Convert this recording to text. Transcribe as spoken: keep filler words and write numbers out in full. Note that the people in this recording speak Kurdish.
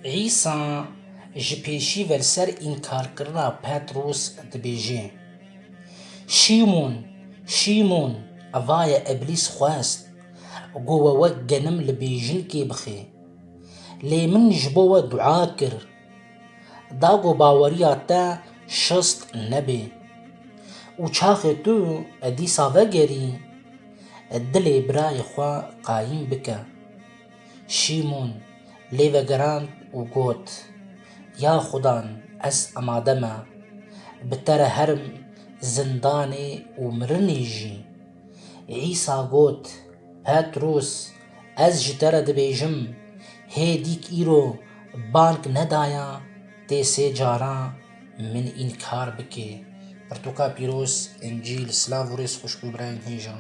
Îsa ji pêşî ve li ser înkarkirina Petros dibêje, Şîmon, Şîmon, evaye Îblîs xwest ku we wek genim li bêjinkê bixê. Lê min ji bo we dua kir, da ku baweriya te şist nebe. Û çaxê tu dîsa vegerî, dilê birayê xwe qayîm bike. Şîmon lê vegerand û got, Ya Xudan, ez amade me, bi te re herim zindanê û mirinê jî. Îsa got, Petros, ez ji te re dibêjim, hê dîk îro bang nedaya, tê sê cara min înkar bikê. Pirtûka pîroz, Încîl, silav û rêz xweş bo birayên hêja.